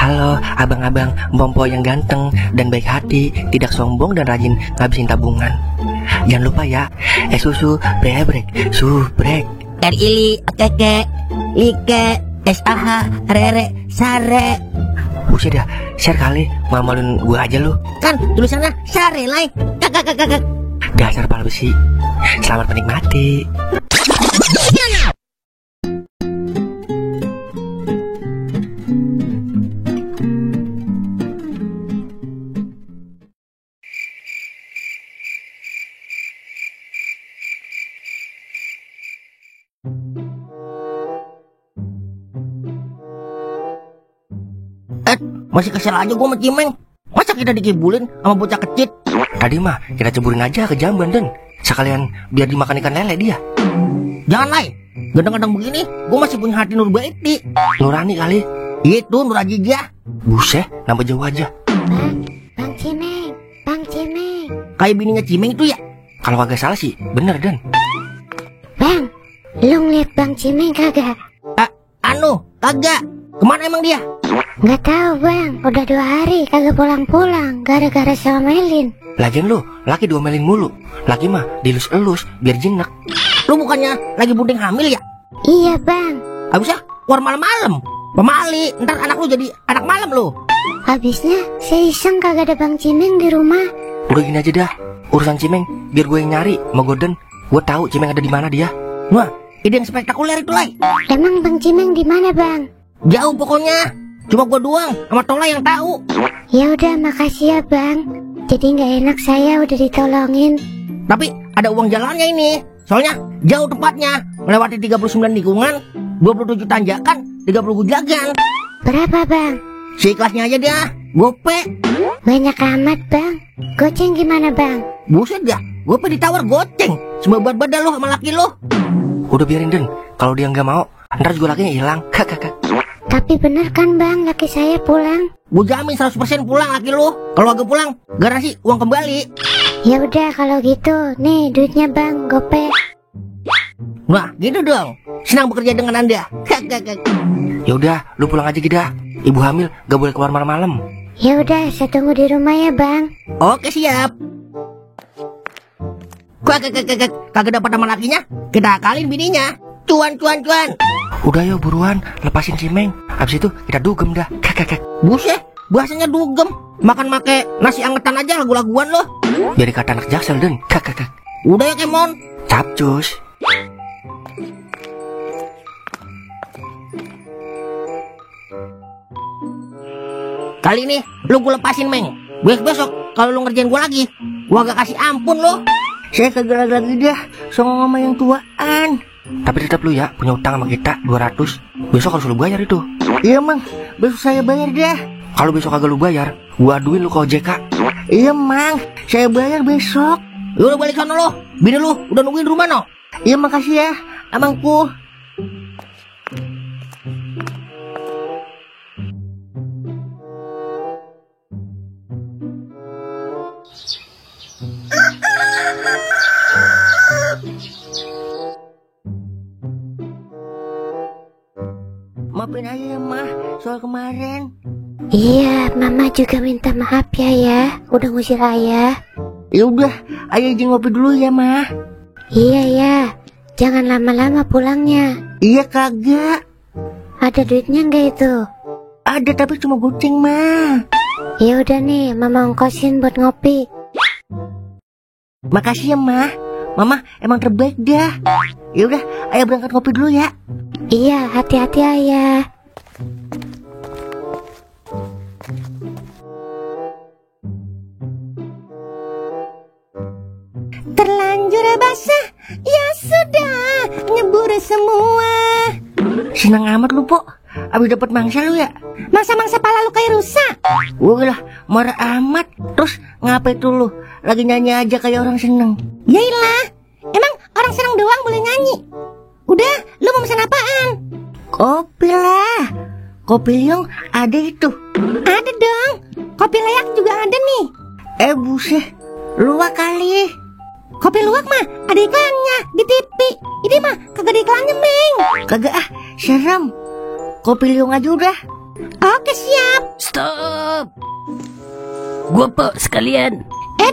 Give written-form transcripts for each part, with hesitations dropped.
Halo abang-abang Mpompo yang ganteng dan baik hati, tidak sombong dan rajin ngabisin tabungan. Jangan lupa ya, susu brebrek, subrek. RILI, keke, like, SAH, rere, sare. Buset dah, share kali, ngamalin gue aja lu. Kan tulisannya sare, like, kakak. Dasar pala besi. Selamat menikmati. Masih kesel aja gue sama Cimeng. Masa kita dikibulin sama bocah kecil? Tadi mah kita ceburin aja ke jamban Den. Sekalian biar dimakan ikan lele dia. Jangan lai, kadang-kadang begini gue masih punya hati Nurbaiti. Nurani kali. Itu Nur Ajijah. Buset, nambah jauh aja. Bang Cimeng. Kayak bininya Cimeng itu ya. Kalau kagak salah sih, bener Den. Bang, lu ngeliat Bang Cimeng kagak? Kagak. Kemana emang dia? Nggak tahu bang, udah 2 hari kagak pulang-pulang gara-gara sama Melin. Lagian lu, laki diomelin mulu. Laki mah dilus-elus biar jenek. Lu bukannya lagi buding hamil ya? Iya bang. Habisnya keluar malam-malam. Pemali, ntar anak lu jadi anak malam lu. Habisnya saya iseng kagak ada Bang Cimeng di rumah. Udah gini aja dah, urusan Cimeng biar gue yang nyari sama Gordon. Gue tahu Cimeng ada di mana dia. Wah, ide yang spektakuler itu lai. Emang Bang Cimeng di mana bang? Jauh pokoknya. Cuma gua doang sama Tola yang tahu. Ya udah, makasih ya bang. Jadi nggak enak saya udah ditolongin. Tapi ada uang jalannya ini. Soalnya jauh tempatnya, melewati 39 tikungan, 27 tanjakan, 30 gujagan. Berapa bang? Seikhlasnya aja dia, gope. Banyak amat bang. Goceng gimana bang? Buset dah, gope ditawar goceng. Semua badan lo sama laki lo. Udah biarin Den, kalau dia nggak mau, ntar juga lakinya hilang. Kakak. Tapi bener kan bang, laki saya pulang? Gue jamin 100% pulang laki lo. Kalau agak pulang, garansi uang kembali. Ya udah kalau gitu, nih duitnya bang, gope. Wah, gitu dong. Senang bekerja dengan Anda. Ya udah, lu pulang aja Gida. Ibu hamil gak boleh keluar malam-malam. Ya udah, saya tunggu di rumah ya bang. Oke siap. Kagak dapat nama lakinya, kita akalin bininya. Cuan. Udah yo buruan, lepasin Cimeng. Abis itu kita dugem dah. Kakak. Buset, bahasanya dugem. Makan make nasi angetan aja lagu-laguan lo. Biar kata anak Jaksel Den. Kakak. Udah ya Kemon. Capcus. Kali ini lu gue lepasin Meng. Besok kalau lu ngerjain gue lagi, gua gak kasih ampun lo. Saya kagak lagi dah sama mama yang tuaan. Tapi tetap lu ya punya utang sama kita 200. Besok harus lu bayar itu. Iya Mang, besok saya bayar dah. Kalau besok kagak lu bayar, gua aduin lu ke OJK. Iya Mang, saya bayar besok. Yaudah balik sana lo. Bini lu udah nungguin rumah no. Iya makasih ya, amangku. Maafin aja ya Mah, soal kemarin. Iya, mama juga minta maaf ya, udah ngusir ayah. Ya udah, ayah izin ngopi dulu ya Mah. Iya ya, jangan lama-lama pulangnya. Iya kagak. Ada duitnya nggak itu? Ada tapi cuma goceng Mah. Ya udah nih, mama ongkosin buat ngopi. Makasih ya Mah, Mama emang terbaik dah. Ya udah, ayah berangkat ngopi dulu ya. Iya, hati-hati ayah. Terlanjur basah, ya sudah, nyebur semua. Senang amat lu, Pok. Abis dapat mangsa lu ya? Mangsa-mangsa pala lu kayak rusak. Wah, marah amat. Terus ngapain tuh lu? Lagi nyanyi aja kayak orang seneng. Yailah, emang orang seneng doang boleh nyanyi? Udah, lu mau pesan apaan? Kopi lah. Kopi Liong ada itu. Ada dong. Kopi layak juga ada nih. Buset, luwak kali. Kopi luwak mah ada iklannya di TV. Ini mah kagak ada iklannya, Meng. Kagak ah, serem. Kopi Liong aja udah. Oke, siap. Stop. Gua Pok sekalian.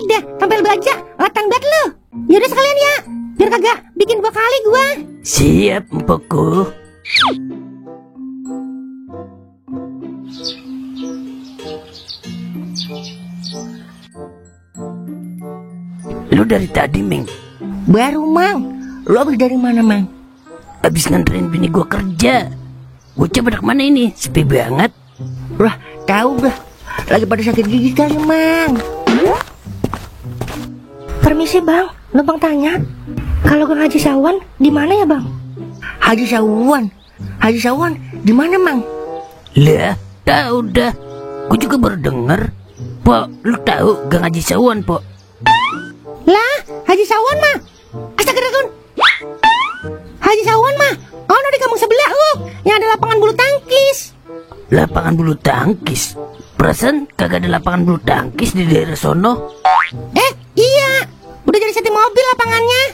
Dah, tampil baja, latan banget lu. Yaudah sekalian ya, biar kagak bikin 2 kali gua. Siap, Mpokku. Lu dari tadi, Meng? Baru, Mang. Lu habis dari mana, Mang? Abis nganterin bini gua kerja. Bocah pada kemana ini? Sepi banget. Lah, tahu dah. Lagi pada sakit gigi kali, Mang. Permisi, Bang. Numpang tanya. Kalau Kang Haji Sawan di mana ya, Bang? Haji Sawan? Haji Sawan di mana, Mang? Lah, tahu dah. Gua juga baru denger. Pok, lu tahu Gang Haji Sawan, Pok? Lah, Haji Sawan mah. Astagfirullahaladzim. Haji Sawan mah ono di kampung sebelah, yang ada lapangan bulu tangkis. Lapangan bulu tangkis? Perasaan kagak ada lapangan bulu tangkis di daerah sono. Iya. Udah jadi satu mobil lapangannya.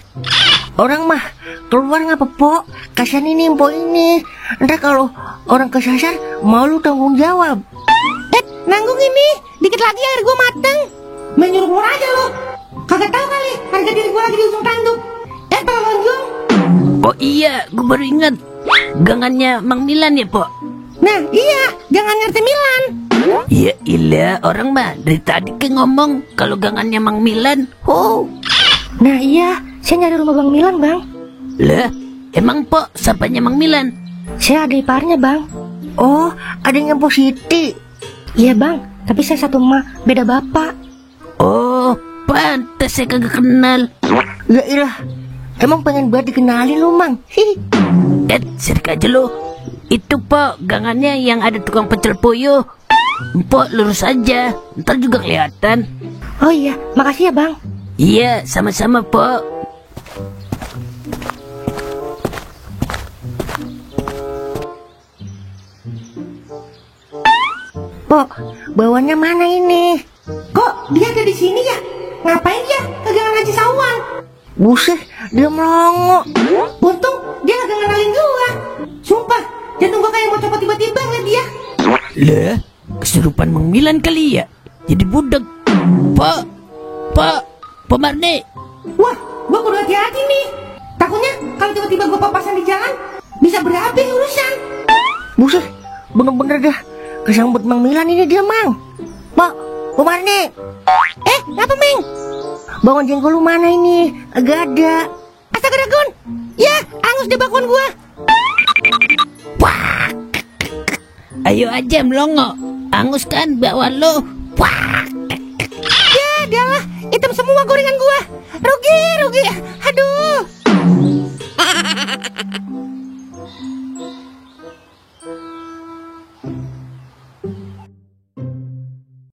Orang mah keluar ngapa, Pok? Kasihan ini Mpok ini. Ntar kalau orang kesasar mau lu tanggung jawab. Nanggung ini. Dikit lagi air gua mateng. Menyuruh aja lu. Kagak tahu kali harga diri gua lagi di ujung tanduk. Tolong. Oh iya, gue baru ingat. Gangannya Mang Milan ya, Pok? Nah iya, jangan ngerti Milan. Ya ilah, orang mah dari tadi kayak ngomong kalau gangannya Mang Milan. Nah iya, saya nyari rumah Bang Milan, Bang. Lah, emang Pok siapanya Mang Milan? Saya ada iparnya, Bang. Oh, adanya Pok Siti. Iya, Bang, tapi saya satu emak, beda bapak. Oh, pantes saya kagak kenal. Ya ilah, emang pengen banget dikenalin lu, Mang. Sirik aja lo. Itu Pok, gangannya yang ada tukang pecel puyuh. Pok lurus aja, ntar juga kelihatan. Oh iya, makasih ya, Bang. Iya, sama-sama Pok. Pok, bawaannya mana ini? Kok dia ada di sini ya? Ngapain dia ke Gang Haji Sawan? Buset, dia melongo. Untung dia gak ngenalin gua. Sumpah, jantung gua kayak mau copot tiba-tiba ngeliat dia. Lah, kesurupan Mang Milan kali ya? Jadi budak. Pak Marne. Wah, gua kudu hati-hati nih. Takutnya kalau tiba-tiba gua papasan di jalan, bisa berabe urusan. Buset, bener-bener dah kesambut Mang Milan ini dia, Mang. Pak Marne. Ngapa, Ming? Bawang jengkol lu mana ini? Agak ada. Astaga, Gun. Ya, angus di bakwan gua. Wah. Ayo aja melongo. Angus kan bakwan lo. Wah. Ya, adalah hitam semua gorengan gua. Rugi. Aduh.